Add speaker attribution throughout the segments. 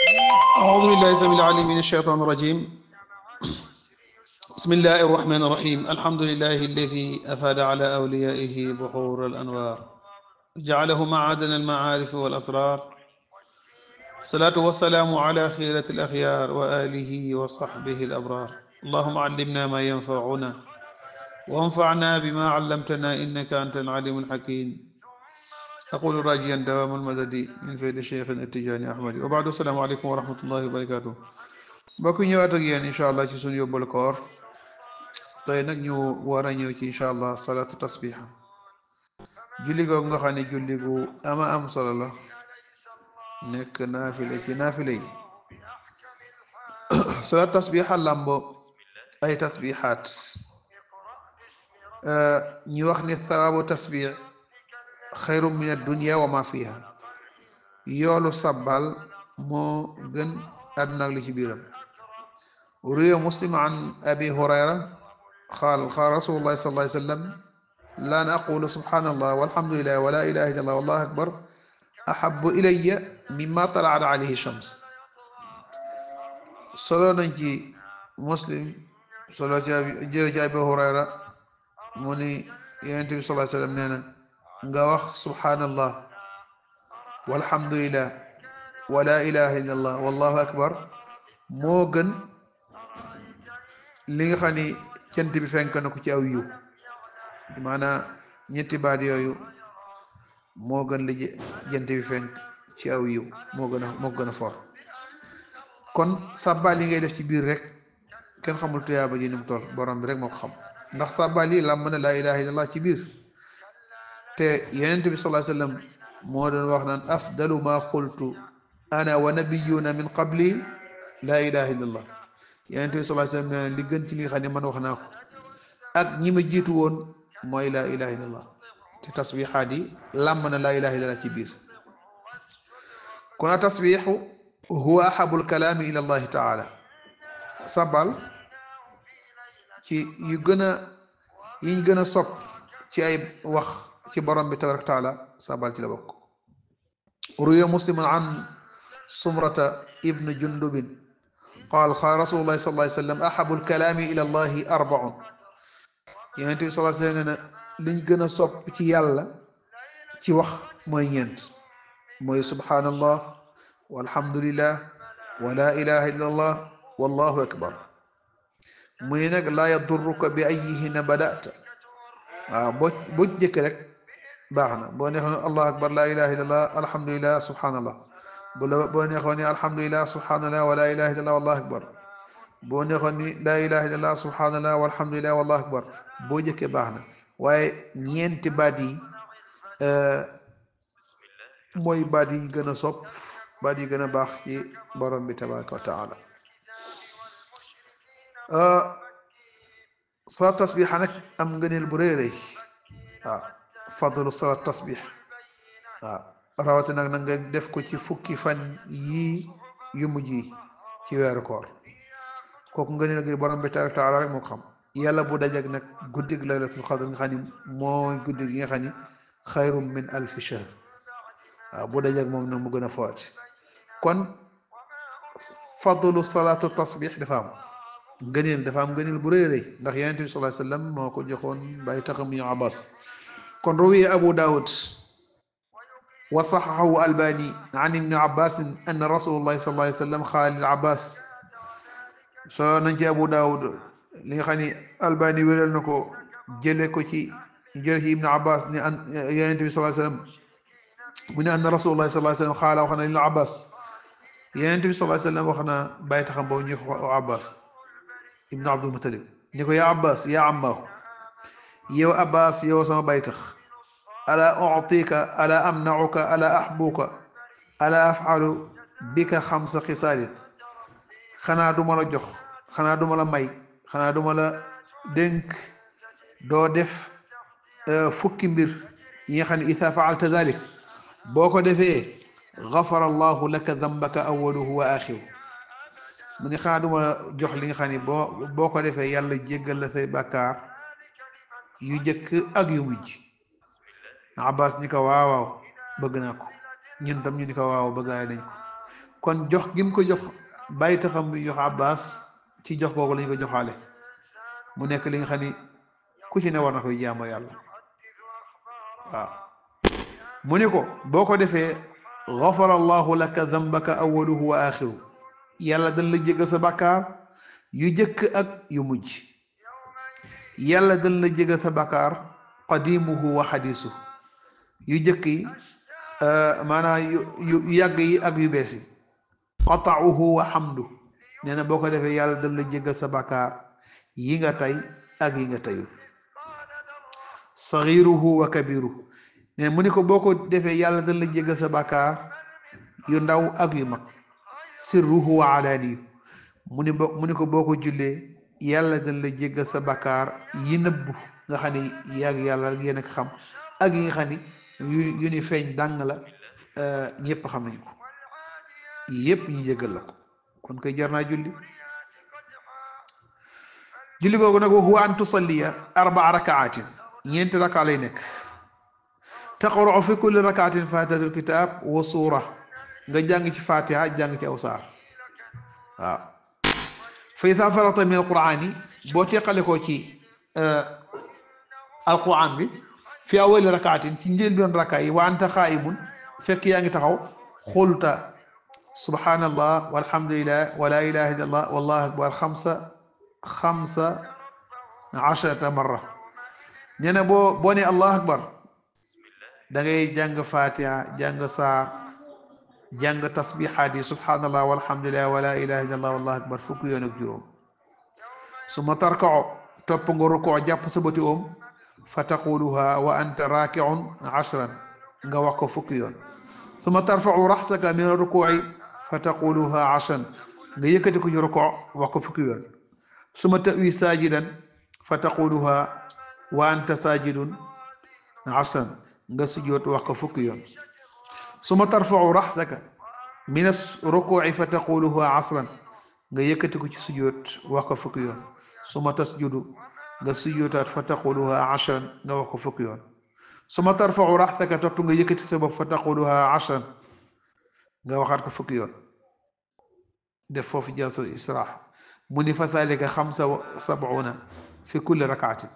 Speaker 1: أعوذ بالله السميع العليم من الشيطان الرجيم. بسم الله الرحمن الرحيم. الحمد لله الذي أفاد على أوليائه بحور الأنوار، جعله معادن المعارف والأسرار. الصلاة والسلام على خيرة الأخيار وآله وصحبه الأبرار. اللهم علمنا ما ينفعنا وانفعنا بما علمتنا إنك أنت العليم الحكيم. أقول راجيا دوام المدد من فيد الشيخ التجاني أحمد. وبعد السلام عليكم ورحمة الله وبركاته. mbokk ñu ñëwaat ak yéen incha allah ci suñu yóbbal koor. tey nag ñu war a ñëw ci incha allah salaatu tasbiha, julli googu nga xam ne julli gu ama am solo la, nekk naafile ci naafile yi. salaatu tasbiha làmbo ay tasbihaat. ñu wax ni thawaabu tasbih xayru min ad-dunya wa ma fiha, yoolu sabbal moo gën àdduna ak li ci biiram. روي مسلم عن أبي هريرة قال رسول الله صلى الله عليه وسلم: لا نقول سبحان الله والحمد لله ولا إله إلا الله والله أكبر أحب إلي مما طلعت عليه الشمس. solo nañ ci Muslim, solo jële ci Abi Hurayra mu ni Yonent bi sallallahu alayhi wasallam nee na nga wax subhanallah walhamdulillah wala ilaha illa allah wallahu akbar moo gën li nga xam ni jant bi fenk na ko ci aw yiw. maanaam ñetti baat yooyu moo gën li jant bi fenk ci aw yiw, moo gën a for. kon sàbbaal yi ngay def ci biir rek kenn xamul tuyaaba ji ni mu toll, borom bi rek moo ko xam. ndax sàbbaal yi làmm na laa ilaha illallah ci biir, te yonent bi sallallahu alayhi wasallam moo doon wax naan afdalu ma qultu ana wa nabiyuna min qabli laa ilaha illallah. yonent bi sallallahu alayhi wasallam ne li gën ci li nga xam ne man wax naa ko ak ñi ma jiitu woon mooy laa ilaha illallah. te tasbixaat yi làmm na laa ilaha illallah ci biir. kon a tasbixu huwa ahabul kalaami ila allahi taala. sabal ci yu gën a yiñ gën a sopp ci ay wax ci borom bi tabaraka taala, sabal ci la bokk. ruya muslimun an sumrata ibn jundubin qaal qaala rasulullahi sallallahu alayhi wa sallam ahabul kalaami ila allahi arbaun. yonent bi sallallahu alayhi wa sallam nee na liñ gën a sopp ci yàlla ci wax mooy ñeent, mooy subhanallah walhamdulillah wa la ilaha illa allah wallahu akbar. muy nag laa yadurruka bi ayyihinna badata. waaw boo jëkk rek baax na. boo neexoon allahu akbar la ilaha illa allah alhamdulillah subhanallah. boo neexoon ni alhamdulillah subhanallah wa la ilaha illa allah wallahu akbar. boo neexoon ni la ilaha illa allah subhanallah walhamdulillah wallahu akbar. boo jëkkee baax na, waaye ñeenti baat yi mooy baat yi gën a sopp, baat yi gën a baax ci borom bi tabaraka wa taala. salaat tasbix nag am ngëneel bu rëy rëy. waaw fadlu salaat tasbix. waaw rawatina nag nga def ko ci fukki fan yii yu mujj yi ci weeru koor. kooku ngëneel gi borom bi tabaraka wa taala rek moo ko xam. yàlla bu dajeg nag guddig laylatul qadr nga xam ni mooy guddig gi nga xam ni xayrum min alfi shahr. waaw bu dajeg moom nag mu gën a foot. kon fadlu salaatu tasbix dafa am ngëneel bu rëy rëy, ndax yonent bi sallallahu alayhi wasallam moo ko joxoon bàyyi taxam ñu Abbas. kon ruwiya Abu Dawud wa saxaxahu Albani an ibni Abbas anna rasulullahi sallallahu alayhi wasallam qaala lil Abbas. solo nañ ci Abu Dawud li nga xam ni Albani wéral na ko jële ci ibni Abbas ni an yonent bi sallallahu alayhi wasallam mu ne anna rasulullahi sallallahu alayhi wasallam qaala wax na lil Abbas. yonent bi sallallahu alayhi wasallam wax na bàyyi taxam boobu ñu ko Abbas ibnu Abdul Muttalib ni ko yaa Abbas yaa ammahu, yow Abbas yow sama bàyyi tax, ala u'tika ala amna'uka ala ahbuka ala af'alu bika xamsa xisaalin. xanaa duma la jox, xanaa duma la may, xanaa duma la dénk doo def fukki mbir yi nga xam ne ida faalta dalik boo ko defee gafara allahu laka dambaka awaluhu wa axiru. mu ni xanaa duma la jox li nga xam ne boo ko defee yàlla jéggal la say bàkkaar yu jëkk ak yu mujj. Abbas ni ko waaw waaw bëgg naa ko, ñun tam ñu ni ko waaw bëggaay nañ ko. kon jox gim ko jox bàyyi taxam bi jox Abbas ci jox googu lañ ko joxaale mu nekk li nga xam ni ku ci ne war na koy jaamoo yàlla waaw mu ni ko boo ko defee gafara allahu laka dambaka awaluhu wa axiru yàlla dañ la jéggal sa bàkkaar yu jëkk ak yu mujj yàlla dañ la jéggal sa bàkkaar qadimuhu wa xadisu yu jëkk yi maanaam yu yàgg yi ak yu bees yi qatauhu wa hamdu nee na boo ko defee yàlla dañ la jéggal sa bàkkaar yi nga tay ak yi nga tayul sagiruhu wa kabiruhu ne mu ni ko boo ko defee yàlla dañ la jéggal sa bàkkaar yu ndaw ak yu mag sirruhu wa alaaniyu mu ni ko boo ko jullee yàlla dañ la jéggal sa bàkkaar yi nëbbu nga xam ni yàgg yàlla rek yéen a xam ak yi nga xam ni yu ni feeñ dàng la ñëpp xam nañ ko yëpp ñu jéggal la ko kon koy jar naa julli googu nag wa huwa an tusalliya 4 rakaatin ñeenti raka lay nekk taqra'u fi kulli rakaatin fatihatul kitab wa suura nga jàng ci fatiha jàng ci aw saar waaw fa ida farata min alqur'ani boo teqale ko ci alquran bi fi awali rakaatin ci njëlbeen raka yi wa anta xaa'imun fekk yaa ngi taxaw xulta subhanallah walhamdulillah wa la ilaha illallah wallahu akbar xamsa asharata marra nee na boo ne allahu akbar da ngay jàng fatiha jàng saar jàng tasbihaat yi subhanallah walhamdulillah wa la ilaha illallah wallahu akbar fukki yoon ak juróom su ma tarkao topp nga rukoo jàpp sa bëti oom fa taquluha wa anta rakiun 10 nga wax ko fukki yoon su ma tarfau raxsaka min rukuuci fa taquluha 10 nga yëkkati ko ci rukoo wax ko fukki yoon su ma tawi saajidan fa taquluha wa anta saajidun 10 nga sujjoot wax ko fukki yoon su ma tarfau raxsaka min rukuuci fa taquluha 10 nga yëkkati ko ci sujjoot wax ko fukki yoon su ma tasjudu nga sujjootaat fa taquluha 10 nga wax ko fukki yoon su ma tarfau raxsaka topp nga yëkkati sa bopp fa taquluha 10 nga waxaat ko fukki yoon def foofu jalsa israah mu ni fa thalika 75 fi kulli rakaatin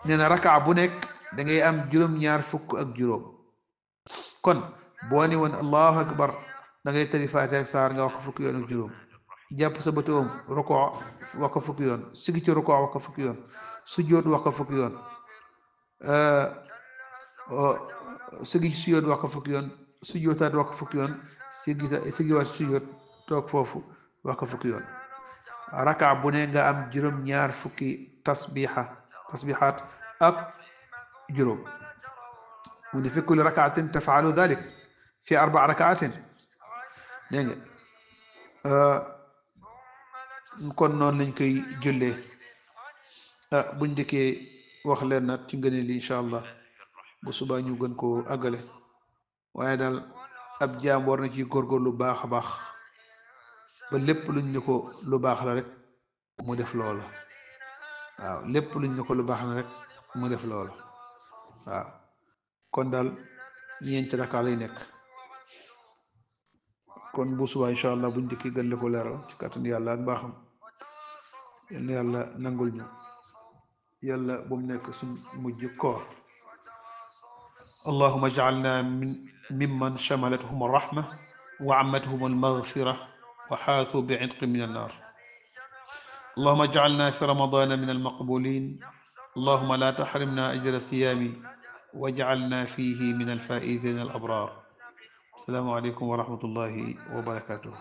Speaker 1: nee na rakaa bu nekk da ngay am juróom-ñaar fukk ak juróom kon boo ni woon allahu akbar da ngay tari faatiha ak saar nga wax ko fukki yoon ak juróom jàpp sa bëtoom rukoo wax ko fukki yoon sigi ci rukoo wax ko fukki yoon sujjoot wax ko fukki yoon sigi ci sujjoot wax ko fukki yoon sujjootaat wax ko fukki yoon sigiwaat sujjoot toog foofu wax ko fukki yoon raka bu ne nga am juróom-ñaar fukki tasbihaat ak juróom mu ne fi kulli rakaatin tafaalu dhalik fi 4 rakaatin dégg nga kon noonu lañ koy jullee buñ dikkee wax leen nag ci ngëneel li incha allah bu subaa ñu gën koo àggale waaye daal ab jaam war na ci góorgóorlu baax a baax ba lépp luñ ne ko lu baax la rek mu def loola waaw lépp luñ ne ko lu baax la rek mu def loola waaw kon daal ñeenti raka lay nekk kon bu subaa incha allah buñ dikkee gën la ko leeral ci kàttan yàlla ak baaxam yal na yàlla nangul ñu yàlla bu mu nekk suñ mujj koor allahuma ja'alna mimman shamalathum arrahma wa ammathum almaghfira wa xaasu bi'itqi min annar allahuma ja'alna fi ramadana min almaqbulin allahuma la tahrimna ajra siyami waj'alna fihi min alfaizin alabrar. Assalaamu aleykum wa rahmatullahi wa barakatuh.